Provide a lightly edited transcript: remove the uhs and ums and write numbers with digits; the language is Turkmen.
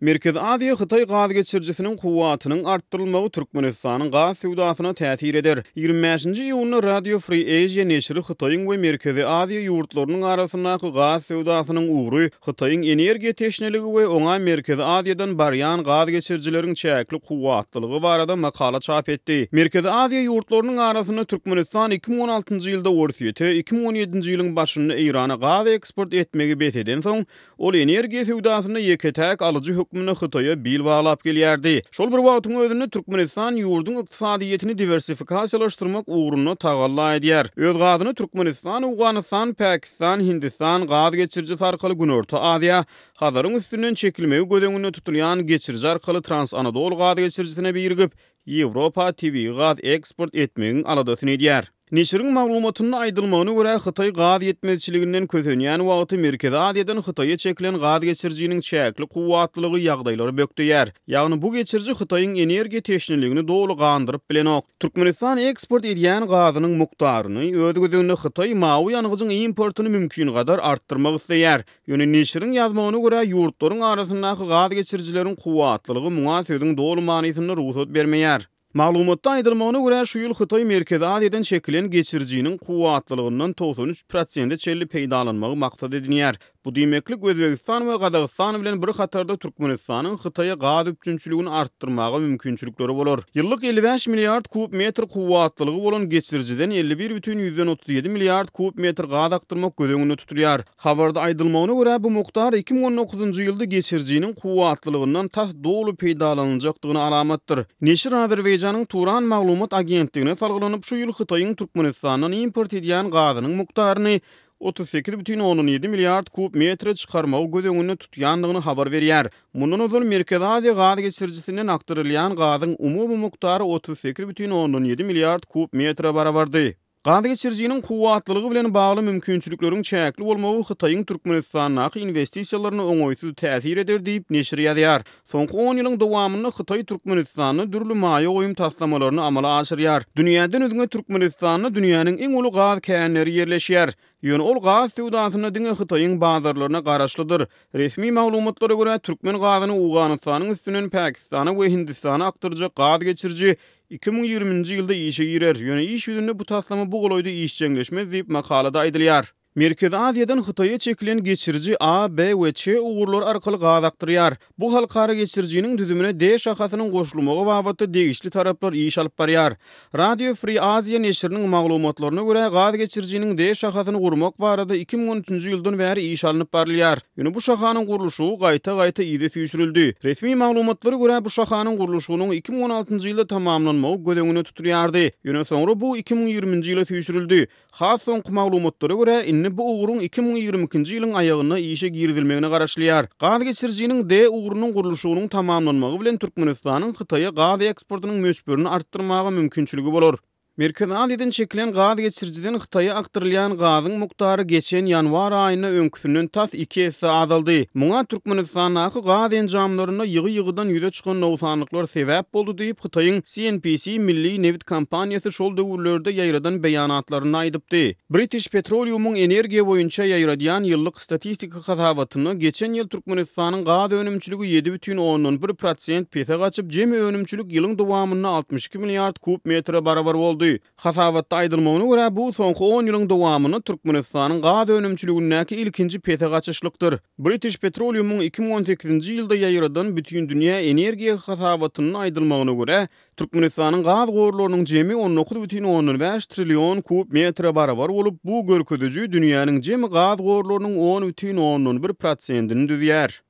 Merkezi Aziýa-Hytaý gaz geçirijisiniň kuwwatynyň artdyrylmagy Türkmenistanyň gaz söwdasyna täsir eder. 25-nji iýunda Radio Free Asia neşiri Hytaýyň we Merkezi Aziýa ýurtlarynyň arasyndaky gaz söwdasynyň ugry Hytaýyň energiýa teşneligi we oňa Merkezi Aziýadan barýan gaz geçirijileriň çäkli kuwwatlylygy barada makala çap etdi. Merkezi Aziýa ýurtlarynyň arasynda Türkmenistan 2016-njy ýylda Orsýete, 2017-nji ýylyň başynda Eýrana gaz eksport etmegi bes edensoň, Ol energiýa söwdasynda ýeke-täk alyjy hökmünde Hytaýa bil baglap gelýärdi. Şol bir wagtyň özünde Türkmenistan ýurduň ykdysadyýetini diwersifikasiýalaşdyrmak ugrunda tagalla edýär. Öz gazyny Türkmenistan, Owganystan, Pakistan, Hindistan gaz geçirijisi arkaly Günorta Aziýa, Hazaryň üstünden çekilmegi göz öňünde tutulýan geçiriji arkaly Trans-Anadolu gaz geçirijisine birigip, Ýewropa tebigy gaz eksport etmegiň aladasyny edýär. Neşiriň maglumatynda aýdylmagyna görä, Hytaý gaz ýetmezçiliginden kösenýän wagty Merkezi Aziýadan Hytaýa çekilen gaz geçirijiniň çäkli kuwwatlylygy ýagdaýlary bökdeýär. Ýagny bu geçiriji Hytaýyň energiýa teşneligini doly gandyryp bilenok. Türkmenistan eksport edýän gazynyň mukdaryny, öz gezeginde Hytaý mawy ýangyjyň importyny mümkingadar artdyrmak isleýär. Ýöne neşiriň ýazmagyna görä, ýurtlaryň arasyndaky gaz geçirijileriň kuwwatlylygy muňa sözüň doly manysynda rugsat bermeýär. Maglumatda aýdylmagyna görä, şu ýyl Hytaý Merkezi Aziýadan çekilen geçirijiniň kuwwatlylygyndan 93 prosente çenli peýdalanmagy maksat edinýär. Bu diýmeklik, Özbegistan we Gazagystan bilen bir hatarda Türkmenistanyň Hytaýa gaz üpjünçiligini artdyrmaga mümkinçilikleri bolar. Ýyllyk 55 milliard kub metr kuwwatlylygy bolan geçirijiden 51,37 milliard kub metr gaz akdyrmak göz öňünde tutulýar. Habarda aýdylmagyna görä, bu mukdar 2019-njy ýylda geçirijiniň kuwwatlylygyndan tas doly peýdalanyljakdygyna alamatdyr. Neşir Azerbaýjanyň Turan maglumat agentligine salgylanyp, şu ýyl Hytaýyň Türkmenistandan import edýän gazynyň mukdaryny 38,7 milliard kub metre çykarmagy göz öňünde tutýandygyny habar berýär. Mundan ozal Merkezi Aziýa gaz geçirijisinden akdyrylýan gazyň umumy mukdary 38,7 milliard kub metre barabardy. Gaz geçirijiniň kuwwatlylygy bilen bagly mümkinçilikleriň çäkli bolmagy Hytaýyň Türkmenistandaky inwestisiýalaryna oňaýsyz täsir eder diýip, neşir ýazýar. Soňky on ýylyň dowamynda Hytaý Türkmenistanda dürli maýa goýum taslamalaryny amala aşyrýar. Dünýäden üzňe Türkmenistanda dünýäniň iň uly gaz känleri ýerleşýär. Ýöne ol gaz söwdasynda diňe Hytaýyň bazarlaryna garaşlydyr. Resmi maglumatlara görä, türkmen gazyny Owganystanyň üstünden Pakistana we Hindistana akdyrjak gaz geçiriji 2020-nji ýylda işe girer, ýöne iş ýüzünde bu taslama bu golaýda işjeňleşmez diýip, makalada aýdylýar. Merkezi Aziýadan Hytaýa çekilen geçiriji A, B we Ç ugurlary arkaly gaz akdyrýar. Bu halkara geçirijiniň düzümine D şahasynyň goşulmagy babatda degişli taraplar iş alyp barýar. Radio Free Asia neşiriniň maglumatlaryna görä, gaz geçirijiniň D şahasyny gurmak barada 2013-nji ýyldan bäri iş alnyp barylýar. Ýöne bu şahanyň gurluşygy gaýta-gaýta yza süýşürildi. Resmi maglumatlara görä, bu şahanyň gurluşygynyň 2016-njy ýylda tamamlanmagy göz öňünde tutulýardy. Ýöne soňra bu 2020-nji ýyla süýşürildi. Has soňky maglumatlara görä, indi bu ugruň 2022-nji ýylyň aýagynda işe girizilmegine garaşylýar. Gaz geçirijiniň D ugrunyň gurluşygynyň tamamlanmagy bilen Türkmenistanyň Hytaýa gaz eksportynyň möçberini artdyrmaga mümkinçiligi bolar. Merkezi Aziýadan çekilen gaz geçirijiden Hytaýa akdyrylýan gazyň mukdary geçen ýanwar aýynda öňküsinden tas iki esse azaldy. Muňa Türkmenistandaky gaz enjamlarynda ýygy-ýygydan ýüze çykan nogsanlyklar sebäp boldy diýip, Hytaýyň CNPC milli nebit kompaniýasy şol döwürlerde ýaýradan beýanatlarynda aýdypdy. British Petroleum-yň energiýa boýunça ýaýradýan ýyllyk statistiki hasabatynda geçen ýyl Türkmenistanyň gaz önümçiligi 7,1 prosent pese gaçyp, jemi önümçilik ýylyň dowamynda 62 milliard kub metre barabar boldy. Hasabatda aýdylmagyna görä, bu soňky on ýylyň dowamynda Türkmenistanyň gaz önümçiligindäki ilkinji pese gaçyşlykdyr. British Petroleum-yň 2018-nji ýylda ýaýradan Bütindünýä energiýa hasabatynda aýdylmagyna görä, Türkmenistanyň gaz gorlarynyň jemi 19,5 trillion kub metre barabar bolup, bu görkeziji dünýäniň jemi gaz gorlarynyň 10,1 prosentini düzýär.